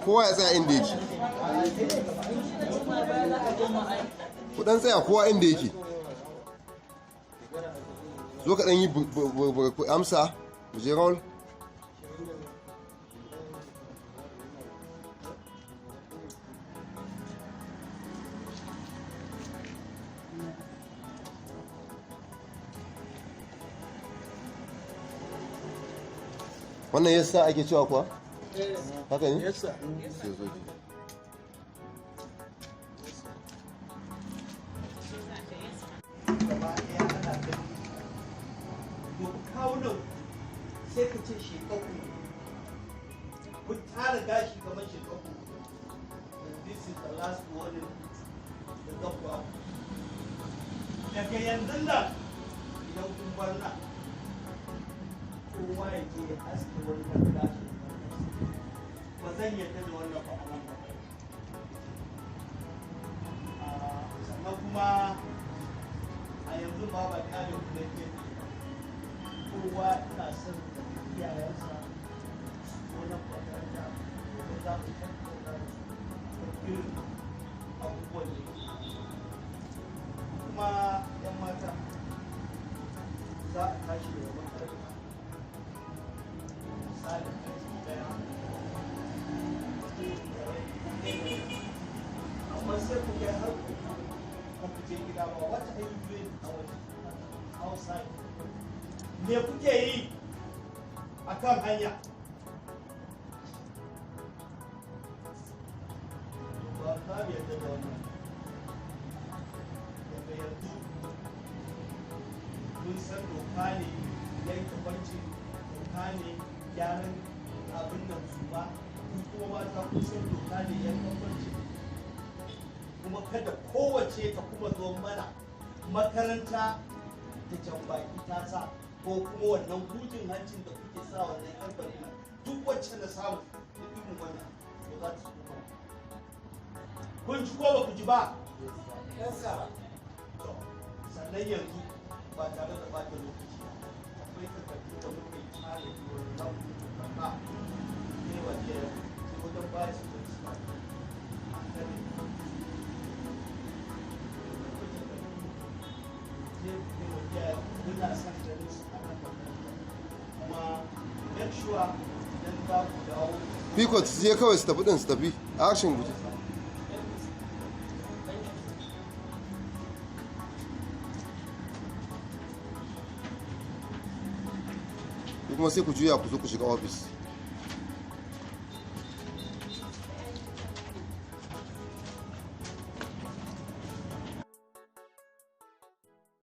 Kowa ya tsaya inda yake. Ku dan tsaya kowa inda yake. Zo ka dan yi ku amsa, mu je roll. Wannan yasa ake cewa kuwa? Haka ne? Yes, sir. Sai zo ki. Gaba ɗaya ana gani. Domin kawunan sai ka ce shekaku. Kun tara gashi kamar shekaku. And this is the last warning da zan ba ku. Daga yanzu nan, idan kun bar nan, kowa ya je ya aske wannan gashin. Ba zan yarda da wannan ba a nan ba. Ah, sannan kuma a yanzu ba ba kyale ku da ke kowa ina son da iyayensa su zo nan makaranta domin za mu tattauna da su kan irin abubuwan da yake. Kuma yan mata, za a tashi daga makaranta misalin karfe 1, amma sai ku kai har ku ba ku je gida ba. What are you doing outside? Me kuke yi a kan hanya? Ba za mu yarda da wannan. Daga yanzu, kun san doka ne yanke farce, doka ne gyaran abin nan su ba. Ku kuma mata, kun san doka ne yankan farce. Kuma kada kowace ta kuma zo mana makaranta da jambaki ta sa, ko kuma wannan hujin hancin da kuke sa, wannan yan barina. Duk wacce na samu da irin wannan, to za ta kuma. Kun ji ko ba ku ji ba? To, sannan yanzu ba tare da bata lokaci ba, akwai takardu da muka yi tsara wanda za ku karɓa ne wa ke sai wajen vice principal. An gane je ku wa iyayen. Muna son ganin su a nan makaranta, kuma make sure idan za ku dawo. Picot, su je kawai, su tafi din, su tafi. Action, guje. Ku kuma sai ku juya ku zo ku shiga ofis.